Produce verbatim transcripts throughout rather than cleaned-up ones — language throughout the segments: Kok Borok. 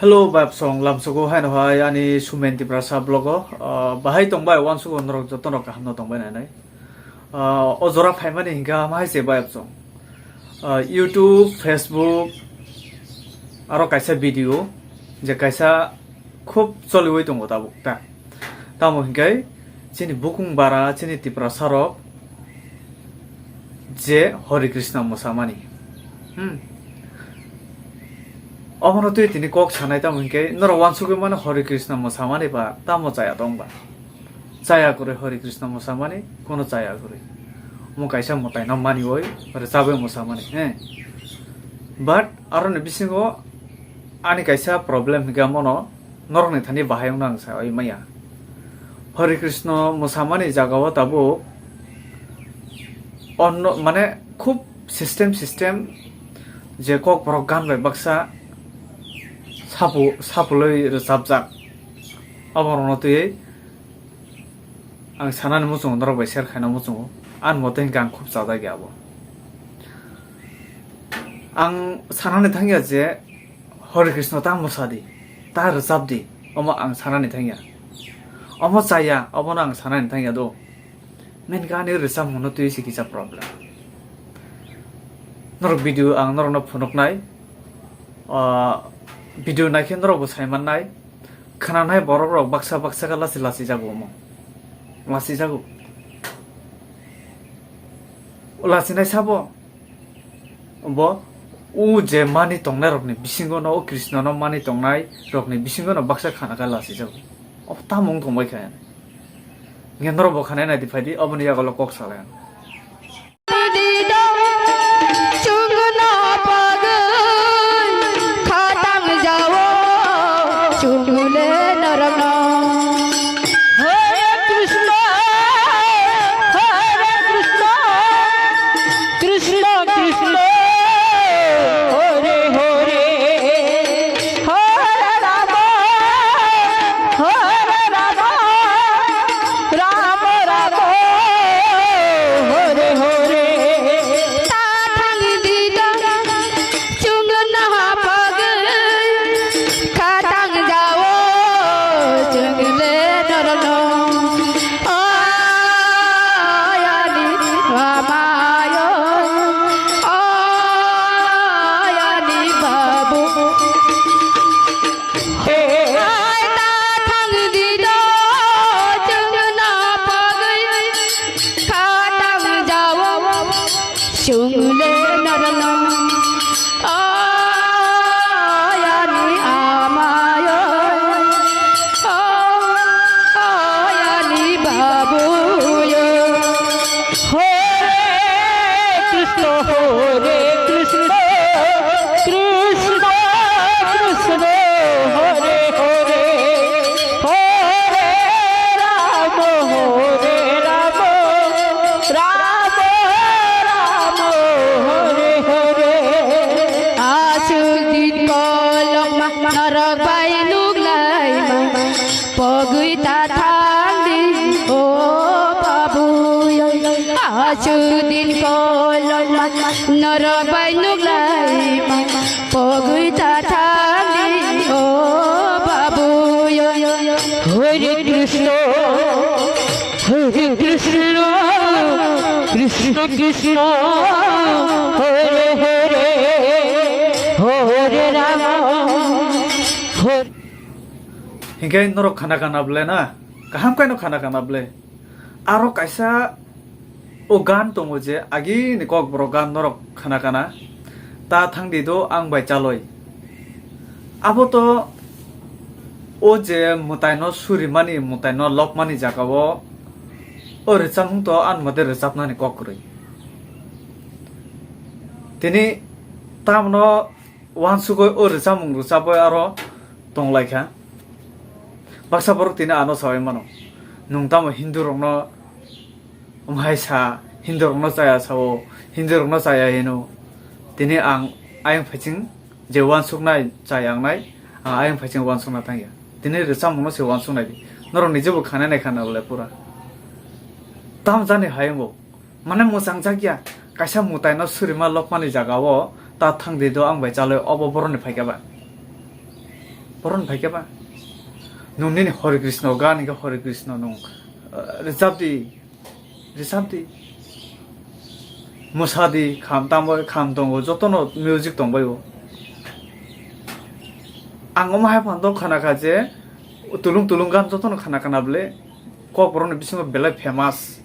Hello, bayapsong lamsogo haino hai ani Sumen Tiprasa vlogo. Ah, bahai tongbai, wansugo norok joto norok kaham no tongbai nai nai. Ah, o jora phaimani hinkha mahai se bayapsong. Ah, YouTube, Facebook, aro kaisa video, je kaisa khub choliwi tongo tabuk ta. Tamo hinkhe chini bukung bara, chini Tiprasa rok je Hare Krishna mwsamani. Hmm. Omono twi tini kok sanai tamo hinkhe norok wansugwi mano Hare Krishna mwsamani ba tamo chaya tong ba? Chaya kwrwi Hare Krishna mwsamani, kono chaya kwrwi. Omo kaisa mwtaino maniwi, rwchabwi mwsamani, he. But aroni bisingo ani kaisa problem hinkhe amono norokni thani bahai wngno ang sai maya. Hare Krishna mwsamani jagao tabuk onno, mane, khub system system je kokborok gan bai baksa sapu-, sapulwi rwchapjak. Aborokno twiwi ang sanani muchungo norok bai share khaina muchungo. Ani mote hinkhe ang khub chajak ya abo. Ang sanani thangya je Hare Krishna ta mwsa di, ta rwchap di, omo ang sanani thangya. Omo chaya, omono ang sanani thangya do. Main khe ani rwchapmungno twiwi se kisa problem. Norok video ang norokno phunuknai. Ah, video naikhe norokbo saimannai. Khwnanai borokrok baksa baksa khe lachi lachijago omo. Lachijago. Lachinai sabo? Bo o je mani tongnai rokni bisingo no, o Krishna no mani tongnai rokni bisingo no baksa khana khe lachijago. O tamung tongbai kha. Nge norok bo khana nai di phai di, oboni yagulo kok salai ang. Hare Krishna, Hare Krishna, Krishna Krishna, Hare Hare, Hare Rama, Hare Rama, Rama Rama, Hare Hare. Ta thang di da, chung na ha pag, kha thang jao, chung le nor no. Ayani Ramayo, ayani babu. Ai ta thang di do, chung na pagwi, kha thang jao, chung le nor no. Ayani amayo, ayani babuyo. Hare Krishna, Hare Krishna, Krishna Krishna, Hare Hare, Hare Rama, Hare Rama, Rama Rama, Hare Hare. Aswk din kolokma norok bai nuk laima, pogwi ta thang di, o babu. Aswk din kolokma norok bai nuk laima, pogwi ta thang di, o babu. Hare Krishna, Hare Krishna, Krishna Krishna, Hare Hare, Hare Rama, Hare. Hinkhe norok khana kana ble na? Kaham khe no khana kana ble? Aro kaisa o gan tongo je, agini kokborok gan norok khana kana, ta thang di do ang bai chaloi. Abo to o je mwtaino surimani, mwtaino lobmani jagao o rwchapmung to ani mote rwchapnani kok kwrwi. Tini tamno wansugwi o rwchapmung rwchapwi aro tonglaikha. Baksa borok tini ano sawi mano, nwng tamo Hindu rokno Omo hai sa, Hindu rokno chaya sao, Hindu rokno chaya hino. Tini ang ayang phaiching je wansuknai chaya wngnai, ang ayang phaiching wansukna thangya. Tini rwchapmungno se wansuknai di. Norok ni jebo khana nai khana le pura. Tam jani hayung bo. Mane mwchang jakya, kaisa mwtaino surima lokmani jagao ta thang di do ang bai chaloi obo boroni phaikha ba. Boron phaikhe ba? Nwng nini Hare Krishna gan hwnkhe Hare Krishna nwng, eh, rwchap di, rwchap di. Mwsa di, kham tamo, kham tongo, jotono music tongbaio. Ang omo hai phano khana kha je, tulung tulung gan jotono khana khana bwle, kokborokni bisingo belai famous.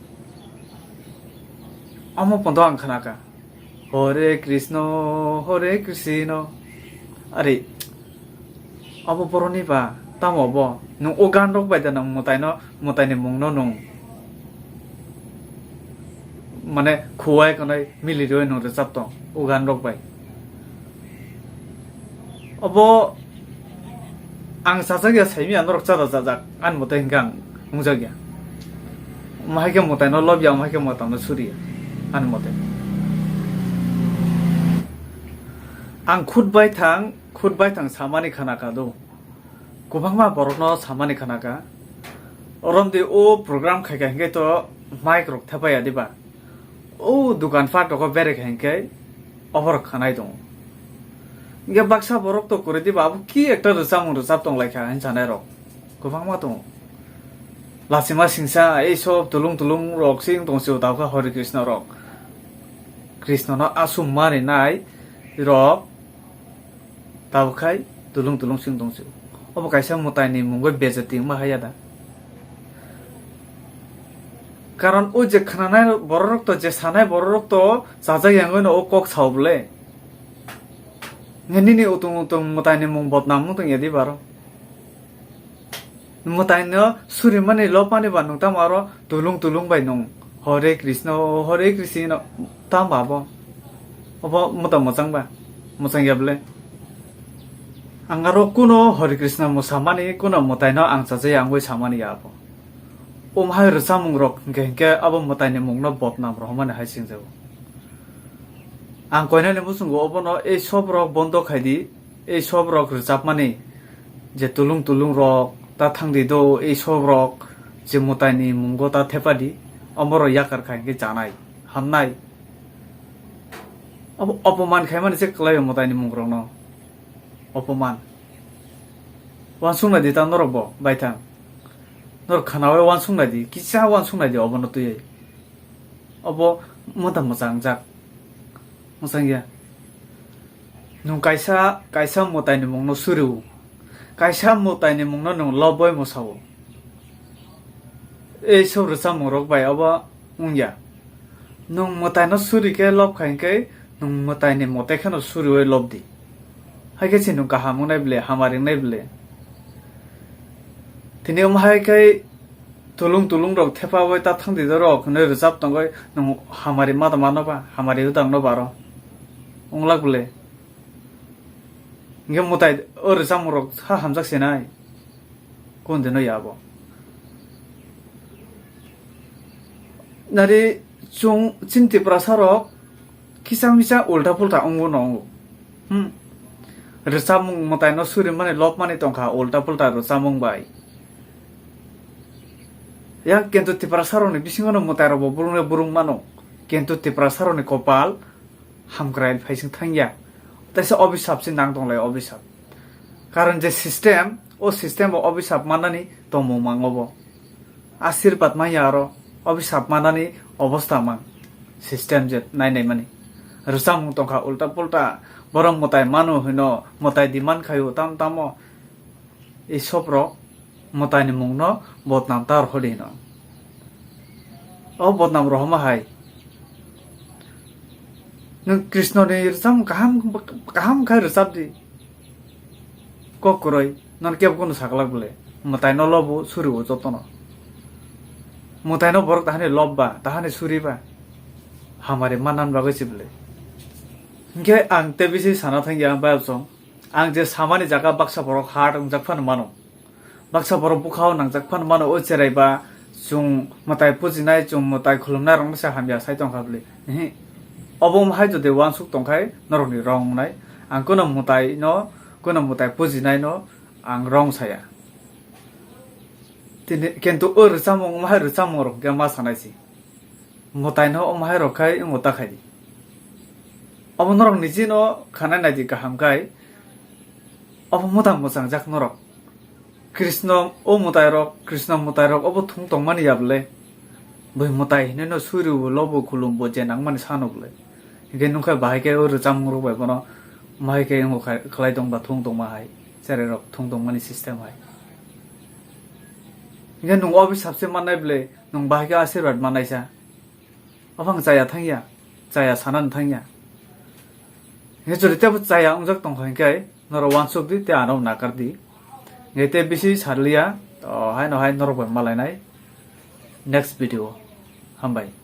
Omo pondo ang khana kha. Hare Krishna, Hare Krishna. Are, abo boroni ba, tamo bo? Nwng o gan rok bai da nwng mwtaino, mwtaini mungno nwng, mane, khuwai kanai mili rwi nwng rwchap tong o gan rok bai. Obo ang chajak ya, saimi ya norok chada chajak, ani mote hinkhe ang wngjakya. Omo hai khe mwtaino lobya, omo hai khe mwtaino suriya, ani mote. Ang khut bai thang, khut bai thang samani khana kha do. Kwbangma borokno samani khana kha. Orom di o program khai kha hinkhe to mic rok thepaya diba? O dukan phat rok bere kha hinkhe oborok khanai tongo. Hinkhe baksa borok to kwrwi diba, abo ki ekta rwchapmung rwchap tong lai kha hinwi sanai rok kwbangma tongo. Lachima singsa ei sob tulung tulung rok sing tong sio, tabukha Hare Krishna rok. Krishna no aswk mani nai rok tabuk khai tulung tulung sing tong sio. Obo kaisa mwtaini mungwi bejati wngma haiya da? Karon o je khnanai borok rok to, je sanai borok rok to chajak yangwi no o kok sao bwle. Nini utung utung mwtaini mung bodnam wng tong ya di baro. Mwtaino surimani lopmani ba nwng tamo aro tulung tulung bai nwng Hare Krishna, Hare Krishna no tamo abo? Obo mwta mwchang ba? Mwchang ya bwle? Ang aro kuno Hare Krishna mwsamani, kuno mwtaino ang chajai angwi samani ya abo. Omo hai rwchapmung rok hinkhe hinkhe abo mwtaini mungno bodnam rohormani hai singjago. Ang koinani muchungo obono ei sob rok bondo khai di. Ei sob rok rwchapmani je tulung tulung rok ta thang di do, ei sob rok je mwtaini mungo ta thepa di, omo rok yakar khai hwnkhe chanai, hamnai. Abo opoman khaimani se kwlai o mwtaini mung rokno. Opoman. Wansuk nai di ta norok bo, baithang. Norok khana bai wansuk nai di, kisa wansuk nai di obono twiwi. Obo mwta mwchang jak. Mwchang ya. Nwng kaisa, kaisa mwtaini mungno suriwo. Kaisa mwtaini mungno nwng loboi mwsawo. Ei sob rwchapmung rok bai obo wngya. Nwng mwtaino suri khe lob khai hwnkhe nwng mwtaini mote kheno suriwi lob di. Hai khe se nwng kaham wngnai bwle, hamari wngnai bwle. Tini omo hai khe tulung tulung rok thepa bai ta thang di rok hwnwi rwchap tongwi nwng hamari ma tongma no ba, hamari wdang no baro. Wnglak bwle. Hwnkhe mwtai o rwchapmung rok ha hamjak se nai. Kundino ya abo. Nari chwng chini Tiprasa rok kisa misa ulta pulta wngo no wngo. Hmm. Rwchapmung mwtaino surimani lobmani tongkha ulta pulta rwchapmung bai. Ya kintu Tiprasa rokni bisingo no mwtai rok bo burung le burung mano. Kintu Tiprasa rokni kopal hamkrai phaising thangya. Taisa obisap se nang tonglai obisap. Karon je system, o system bo obisap mannani tongmung mang obo. Asirbat manya aro obisap mannani obosta mang. System je nai nai mani. Rwchapmung tongkha ulta pulta. Borok mwtai mano hwino, mwtai demand khaio tam tamo. Ei sob rok mwtaini mungno bodnam ta rohor di hino. O bodnam rohorma hai. Nwng Krishna ni rwchapmung kaham, kaham khai rwchap di. Kok kwrwi, nono kebo kunu saklak bwle. Mwtaino lobo, suribo jotono. Mwtaino borok tahani lob ba, tahani suri ba. Hamari mannan bagwi se bwle. Hinkhe ang tei bisi sana thangya bayapsong. Ang je samani jaga baksa borok hard wngjak phano mano. Baksa borok bwkhao nangjak phano mano, o cherai ba chwng mwtai pujinai, chwng mwtai khulumnai rokno se hamya sai tongkha bwle. Ehe. Obo wng hai jodi uansuk tongkhai norokni wrong wngnai. Ang kuno mwtai no, kuno mwtai pujinai no ang wrong saya. Tini kintu o rwchapmung, omo hai rwchapmung rok hwnkhe ma sanai si. Mwtaino omo hai rok khai wngo ta khai di. Obo norok niji no khanai nai di kaham khai. Obo mwtang mwchang jak norok. Krishna o mwtai rok, Krishna mwtai rok obo thung tongmani ya bwle? Bui mwtai hinwi no suri bo, lobo khulum bo je nangmani sano bwle? Hinkhe nungkhe bahai khe o rwchapmung rok bai bono mahai khe wngo khai-, khlai tongba thung tongma hai, cherai rok thung tongmani system hai. Hinkhe nung obo sabse mannai bwle, nung bahai khe asirwad mannai sa. Ophang chaya thangya, chaya sanani thangya. Hinkhe jodi tebo chaya wngjak tongkha hinkhe norok wansuk di tei ano nakar di. Hinkhe tei bisi sarliya, to haino hai norok bai malainai next video. Hambai.